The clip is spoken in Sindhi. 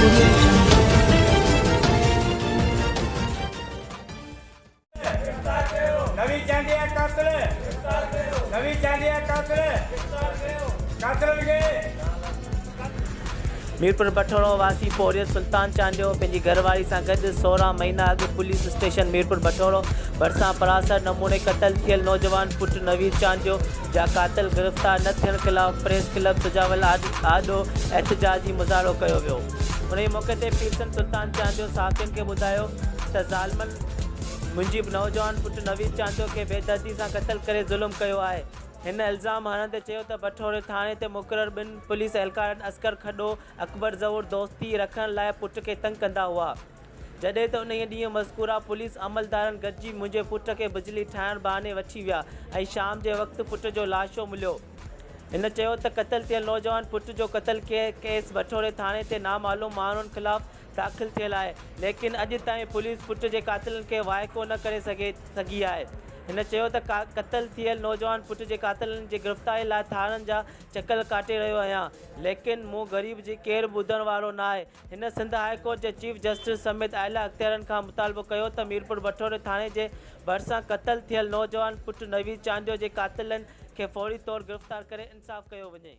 Audio Jungle. نوي چانڊيا قاتل نوي چانڊيا قاتل قاتلن کي. ميرپور بٺورو واسي پورهيت سلطان چانڊيو پنهنجي گهرواري سان گڏ 16 مهينا اڳ پوليس اسٽيشن ميرپور بٺورو ڀرسان پراثر نموني قتل ٿيل نوجوان پٽ نويد چانڊيو جا قاتل گرفتار نه ٿيڻ خلاف پريس ڪلب سجاول آڏو احتجاجي مظاهرو ڪيو ويو. انهي موقعي تي پيرسن سلطان چانڊيو صحافين کي ٻڌايو ته ظالمن منهنجي نوجوان پٽ نويد چانڊيو کي بيدردي سان قتل ڪري ظلم ڪيو آهي. هن الزام هڻندي چيو ته بٺوري ٿاڻي تي مقرر ٻن پوليس اهلڪارن اصغر کڏو، اڪبر زئور دوستي رکڻ لاء پٽ کي تنگ ڪندا هئا. جڏهن ته انهيء ڏينهن مذڪوره پوليس عملدارن گڏجي منهنجي پٽ کي بجلي ٺاهڻ بهاني وٺي ويا ۽ شام جي وقت پٽ جو لاشو مليو. هن چيو ته قتل ٿيل نوجوان پٽ جو قتل ڪيس بٺوري ٿاڻي تي نامعلوم ماڻهن خلاف داخل ٿيل آهي ليڪن اڄ تائين پوليس پٽ جي قاتلن کي وائکو نه ڪري سگهي آهي. هن چيو ته قتل ٿيل نوجوان پٽ جي قاتلن جي گرفتاري لاء ٿاڻن جا چڪر ڪاٽي رهيو آهيان ليڪن مون غريب جي ڪير به ٻڌڻ وارو ناهي. هن سنڌ هاء ڪورٽ جي چيف جسٽس سميت اعليٰ اختيارين کان مطالبو ڪيو ته ميرپور بٺوري ٿاڻي جي ڀرسان قتل ٿيل نوجوان پٽ نويد چانڊيو جي قاتلن کي فوري طور گرفتار ڪري انصاف ڪيو وڃي.